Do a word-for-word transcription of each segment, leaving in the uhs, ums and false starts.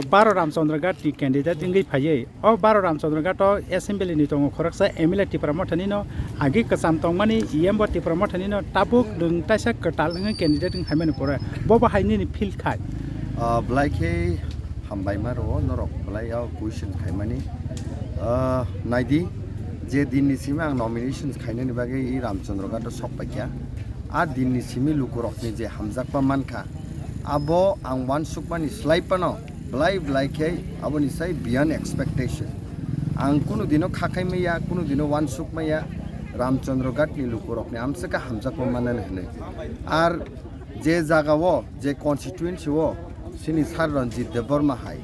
Baro Ramchandra Ghat ni candidate wngwi phaiwi, o Baro Ramchandra Ghat o assembly ni tongo khoroksa M L A Tipra Motha nino, agi kwcham tongmani E M bo Tipra Motha nino, tabuk nwng taisa kwtal wngwi candidate wng phaimani pore, bo bo hai nini feel khai? Ah, belai khe hambai ma rwo norok belai o question khaimani. Ah, naidi, je din ni simi ang nominations khainani bagwi i Ramchandra Ghat o sok paikha. A din ni simi lukurokni je hamjakma mankha, abo ang uansukmani slai phano belai belai khe aboni sai beyond expectation. Ang kunu dino kha khai maya, kunu dino uansuk maya, Ramchandra Ghat ni lukurokni amswkha hamjakma manani hwnwi. Ar je jaga o, je constituency o, chini Sir Ranjit Debbarma hai,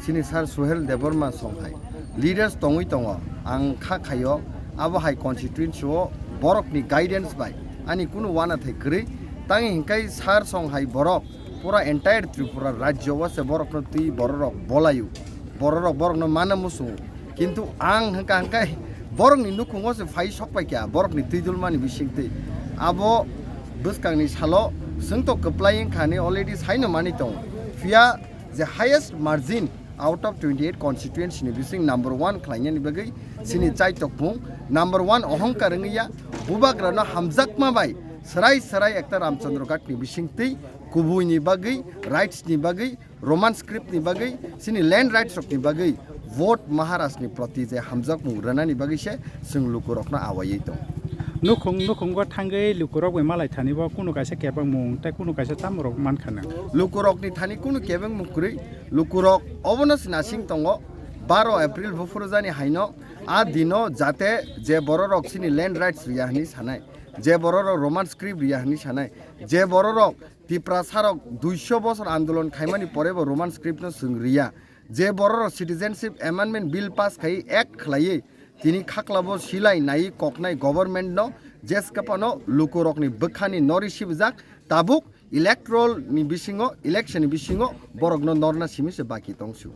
chini Sir Suhel Debbarma song hai leaders tongwi tongo, ang kha khaio, abo hai constituency o borokni guidance bai ani kunu uanathai kwrwi. Tangwi hinkhai Sir song hai borok pura entire Tripura rajyo o se borokno twi bororok bolaio, bororok borokno mana muchungo. Kintu ang hwnka hwnkai borokni nukhungo se phai sok paikha, borokni twi dulmani bisingtwi. Abo bwskangni salo chwng to kwplai wngkha hinwi already saino manwi tongo. Phiya je highest margin out of twenty eight constituency ni bising number one khlainani bagwi chini chaitokmung number one ohongkar wngya, bubagrano hamjakma bai swrai swrai ekta Ramchandra Ghat ni bisingtwi kubuini bagwi, rights ni bagwi, Roman script ni bagwi, chini land rights rok ni bagwi vote Maharaj ni proti je hamjakmung rwnani bagwi se chwng lukurokno awaiwi tongo. Nukhung nukhungo thangwi lukurok bai malai thani bo kunu kaisa kebengmung tei kunu kaisa chamorok mankha nang. Lukurokni thani kunu kebengmung kwrwi, lukurok obono se nasing tongo. Baro April buphuru jani haino a dino jate je bororok chini land rights riya hwnwi sanai, je bororok Roman script riya hwnwi sanai, je bororok Tiprasarok duiso bosor andolon khaimani porebo Roman script no chwng riya. Je bororok Citizenship Amendment Bill pass khai act khlaiwi tini khaklabo silai naiwi koknai government no jeskapano lukurokni bwkhani nori sibijak, tabuk electoral ni bisingo, election ni bisingo borokno norna simi se baki tongsu.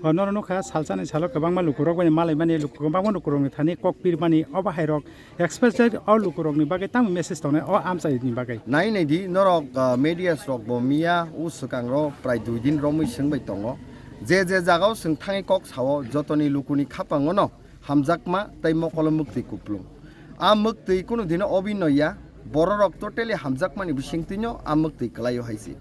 O norok nukha, salsani salo kwbangma lukurok bai malaimani, luk-, kwbangma lukurokni thani kok pirmani, obo hairok especially o lukurokni bagwi tamo message tongnai o amchaini bagwi? Nai nai di, norok, ah, medias rok bo miya, o swkang ro prai dui din romwi swngbai tongo. Je je jagao chwng thangwi kok sao, jotoni lukuni khapango no hamjakma tei mokolo mwktwi kuplung. A mwktwi kunu dino obino ya, bororok totally hamjakmani bisingtwino a mwktwi kwlaio hai se.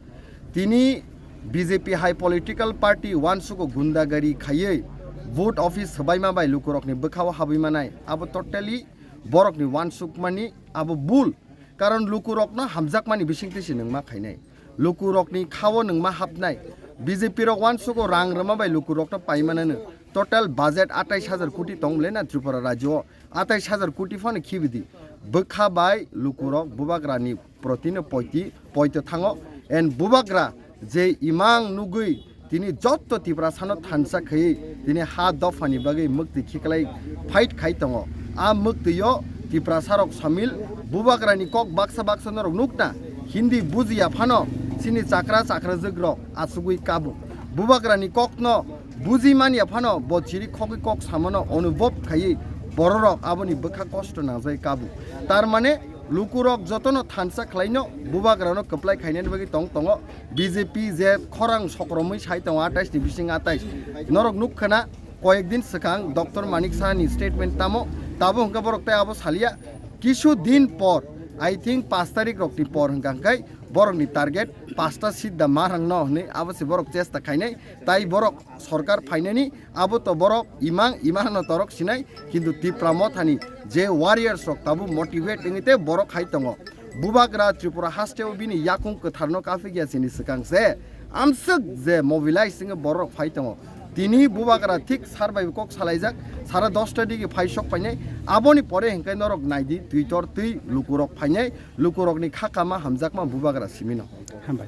Tini B J P hai political party uansugo gundagari khaiwi vote office swbaima bai lukurokni bwkhao habwi manai, abo totally borokni uansukmani abo bul. Karon lukurokno hamjakmani bisingtwi se nwngma khainai. Lukurokni khao nwngma hapnai. B J P rok uansugo rang rwma bai lukurokno paimanano. Total budget atais hajar koti tong bwle na Tripura rajyo o? Atais hajar koti phano khibidi. Bwkha bai lukurok bubagrani protino poiti, poito thango. And bubagra je imang nugwi tini jotto Tiprasano thansa khaiwi tini ha dophani bagwi mwktwi khiklai fight khai tongo. A mwktwio Tiprasarok samil, bubagrani kok baksa baksa norok nukna, Hindi bujiya phano chini chakra chakrajwkrok achugwi kabo. Bubagrani kokno buji manya phano bo chiri khogwi kok samano onubhob khaiwi bororok aboni bwkha kosto nangjagwi kabo. Tar mane lukurok jotono thansa khlaino, bubagrano kwplai khainani bagwi tong tongo. B J P je khorang sokromwi sai tongo atais ni bising atais. Norok nukkhana koyek din swkang Doctor Manik Saha ni statement tamo, tabo hwnkhe borok tei abo salia. Kisu din por, I think paanch tarik rokni por hwnkha hwnkhe borokni target pasta seat da ma rang no hwnwi abo se borok chesta khainai. Tai borok sorkar phainani abo to borok imang, imang no torok sinai, kintu Tipra Mothani je warriors rok tabuk motivate wngwi tei borok hai tongo. Bubagra Tripura hasteo bini yakung kwtharno kaphikya sini swkang se amswk je mobilize wngwi borok phai tongo. Tini bubagra thik sar bai kok salaijak, sara dosta digi phai sok painai, aboni pore hwnkhe norok naidi twi tor twi lukurok phainai, lukurokni kha kama hamjakma bubagra simino. Hambai.